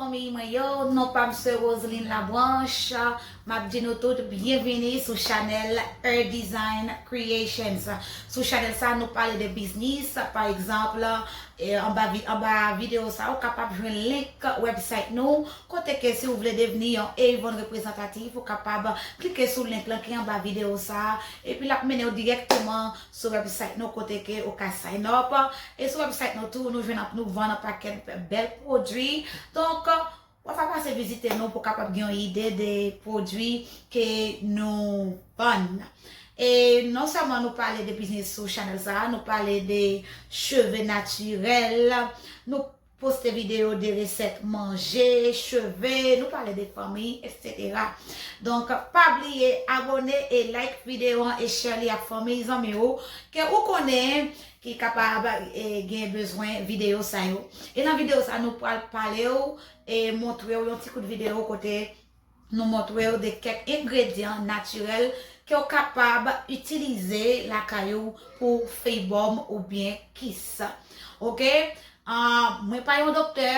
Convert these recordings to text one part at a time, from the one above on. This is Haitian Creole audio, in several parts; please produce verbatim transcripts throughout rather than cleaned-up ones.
Fanmi mwen yo, non pa m se Roseline Labranche. M ap di nou tout byenvini sou chanèl Her Design Creations. Sou chanèl sa, nou pale de biznis. Pa egzanp, eh, anba vi-, anba videyo sa, ou kapab jwenn link website nou, kote ke si w vle devni yon Avon reprezantatif, ou kapab klike sou link lan ki anba videyo sa, epi l ap mennen w dirèkteman sou website nou kote ke ou ka sign up. E sou website nou tou, nou jwenn ap-, nou vann yon pakèt bèl pwodui. Donk, w ap pase vizite nou pou kapab gen yon ide de pwodui ke nou vann. E non sèlman nou pale de biznis sou chanèl sa, nou pale de cheve natirèl, nou poste videyo de resèt manje, cheve, nou pale de fanmi, etsetera. Donk, pa bliye abòne e like videyo an e share li ak fanmi, zanmi ou ke ou konnen ki kapab, eh, gen bezwen videyo sa yo. E nan videyo sa, nou pral pale w e montre w yon ti kout videyo kote nou montre w de kèk engredyan natirèl ke w kapab itilize lakay ou pou fibòm oubyen kis. Oke? Ah, mwen pa yon doktè,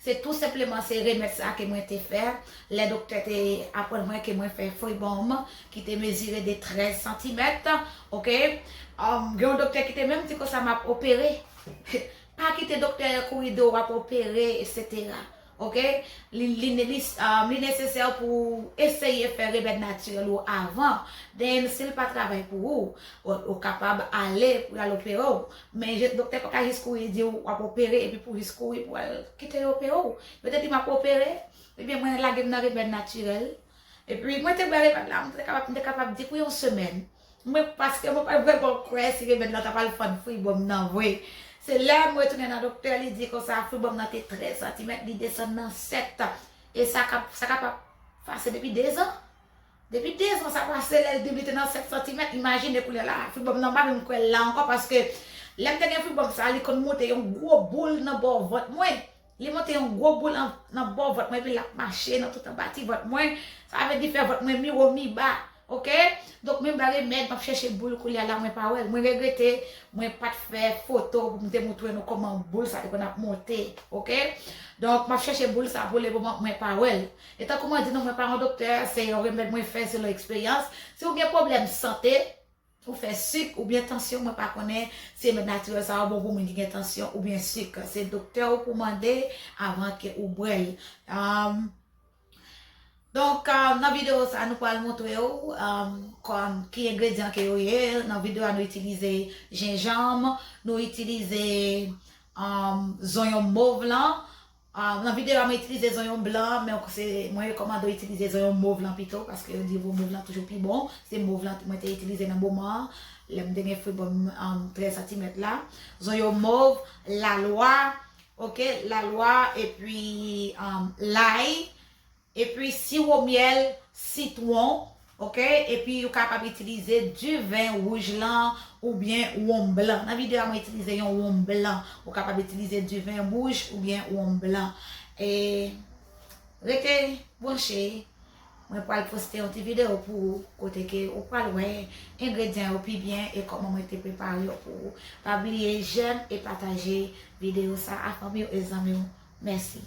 se tou senpleman se remèd sa ke mwen te fè. Lè doktè te aprann mwen ke mwen fè fibòm ki te mezire de trèz santimèt, oke? Um, gen yon doktè ki te menm di konsa m ap opere. Pa kite doktè kouri di w ap opere, etsetera. Oke? Li, li, li, um, li nesesè pou eseye fè remèd natirèl ou avan. Then, si l pa travay pou ou, ou, ou kapab ale pou y al opere w. Men je, doktè pa ka jis kouri di w w ap opere, epi pou jis kouri pou al kite yo opere w. Yo te di m ap opere, ebyen mwen lage m nan remèd natirèl. Epi mwen te bwè remèd la, mwen te kapab, mwen te kapab di pou yon semèn. Mwen, paske mwen pa t vrèman kwè si remèd la ta pral fann fibòm nan vre. Se lè mwen retounen nan doktè, li di konsa fibòm nan te trèz santimèt, li desann nan sèt. E sa ka, sa ka pa pase depi dezan. Depi dezan sa pase, lè l di li te nan sèt santimèt, imajine kounye a la, fibòm nan pa menm kwè l la ankò, paske lè m te gen fibòm sa, li konn monte yon gwo boul nan bò vant mwen. Li monte yon gwo boul an, nan bò vant mwen, epi l ap mache nan tout anba ti vant mwen. Sa vle di fè vant mwen mi wo mi ba, oke? Donk, mwen ba remèd, m ap chèche boul kounye a la, mwen pa wè l. Mwen regrete, mwen pa t fè foto pou m te montre nou kòman boul sa te konn ap monte, oke? Donk, m ap chèche boul sa pou lemoman, mwen pa wè l. E tankou mwen di nou, mwen pa yon doktè, se yon remèd mwen fè selon eksperyans. Si w gen pwoblèm sante, ou fè sik oubyen tansyon, mwen pa konnen si remèd natirèl sa yo bon pou moun ki gen tansyon oubyen sik. Se doktè w pou mande avan ke ou bwè l. Um, donk, uh, nan videyo sa, nou pral montre w, um, kòm ki engredyan ke yo ye. Nan videyo a, nou itilize jenjanm, nou itilize, um, zonyon mov lan, Ah, nan videyo a, mwen itilize zonyon blan, men se, mwen rekòmande w itilize zonyon mov lan pito, paske yo di vo mov lan toujou pi bon. Se mov lan mwen te itilize nan moman an, lè m te gen fibòm, um, trèz santimèt la. Zonyon mov, lalwa, oke, lalwa, epi, um, lay, epi siwo myèl, sitwon, oke? Epi ou kapab itilize diven wouj lan oubyen wonm blan. Nan videyo a, mwen itilize yon wonm blan. Ou kapab itilize diven wouj oubyen wonm blan. E rete branche. Mwen pral poste yon ti videyo pou ou, kote ke ou pral wè engredyan yo pi byen e kòman mwen te prepare yo pou ou. Pa bliye jèm e pataje videyo sa a fanmi w e zanmi w. Mèsi.